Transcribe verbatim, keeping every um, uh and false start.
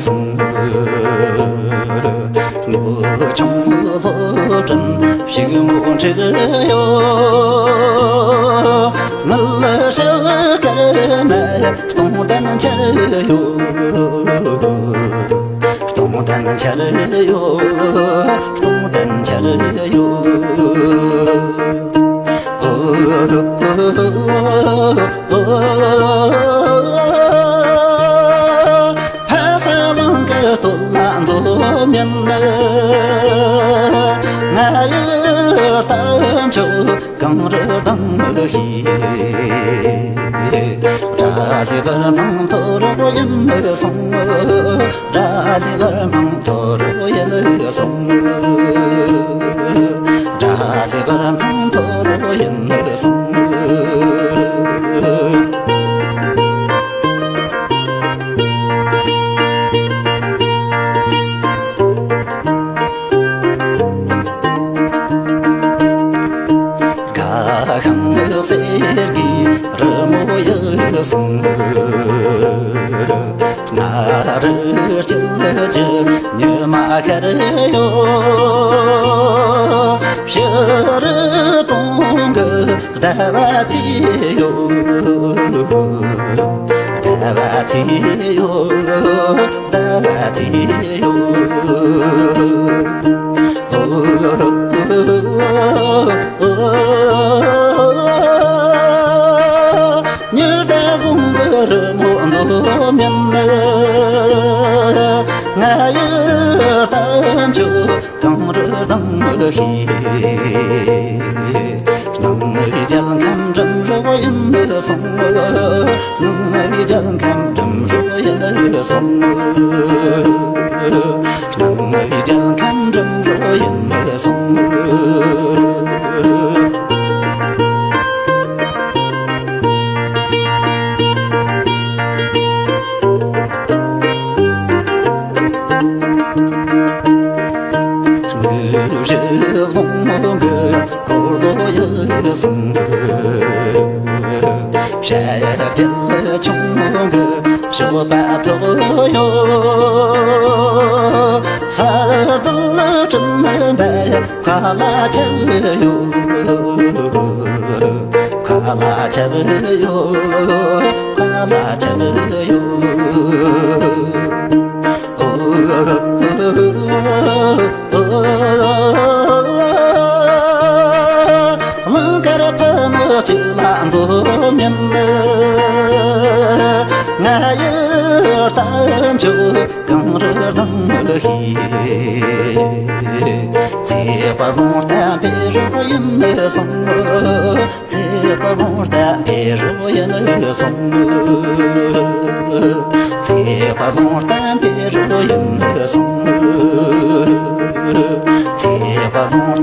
སོང་། ངོ་ཆུང་ལོ་དྲན་ཕྱུག་མོ་འཁྲིག་ཡོད། ངལ་ཞག་དཀར་ན་སྟོང་ལྡན་འཆར་ཡོད། སྟོང་ལྡན་འཆར་ཡོད། སྟོང་ལྡན་འཆར་ཡོད། ཕ་ས་གླིང་དཀར་སྟོད་ལ་འཛོམས་ཡིན། ང་ཡི་གཏམ་ཆོས་གངས་རི་ལྡང་ཤིང་། དགྲ་ལྷའི་བར་སྣང་མཐོ་རུ་ཡིན་སོང་། དགྲ་ལྷའི་བར་སྣང་མཐོ་རུ་ཡིན་སོང་། དགྲ་ལྷའི་བར་སྣང་མཐོ་རུ་ཡིན་སོང་། དགའ་ཤིང་གསེར་གྱི་རི་མོ་ཡི་གསུང་། ང་རུ་སྐྱིད་ཀྱི་ཉི་མ་ཤར་ཡོད། ཕྱི་རུ་སྟོན་གྱི་ཟླ་བ་ཚེས་ཡོད། ཟླ་བ་ཚེས་ཡོད། ཟླ་བ་ཚེས་ཡོད། ཉི་ཟླ་ཟུང་གི་རི་མོ་འཛོམས་ཡིན། ང་ཡི་གཏམ་ཆོས་གངས་རི་ལྡང་ཤིང་། སྣང་བའི་རྒྱལ་ཁམས་འགྲིམ་རོགས་ཡིན་སོང་། སྣང་བའི་རྒྱལ་ཁམས་འགྲིམ་རོགས་ཡིན་སོང་། སྣང་བའི་རྒྱལ་ཁམས་འགྲིམ་རོགས་ཡིན་སོང་། དངོས་གཞི་ལོང་གི་འཁོར་ལོ་ཡི་གསུང་། བྱ་རྒྱལ་ཆུང་གི་སྤྱོད་པ་ཐོག་ཡོད། ས་རྡུལ་སྤྲིན་པ་མཁའ་ལ་ཁྱབ་ཡོད། མཁའ་ལ་ཁྱབ་ཡོད། མཁའ་ལ་ཁྱབ་ཡོད། གླིང་དཀར་ཕུ་ནུ་གཅིག་ལ་འཛོམས་ཡིན། ང་ཡི་གཏམ་ཆོས་གངས་རི་ལྡང་ཤིང་། ཚེ་དཔལ་ལུང་བསྟན་པའི་རོལ་ཡིན་སོང་། ཚེ་དཔལ་ལུང་བསྟན་པའི་རོལ་ཡིན་སོང་། ཚེ་དཔལ་ལུང་བསྟན་པའི་རོལ་ཡིན་སོང་། ཚེ་དཔལ་ལུང་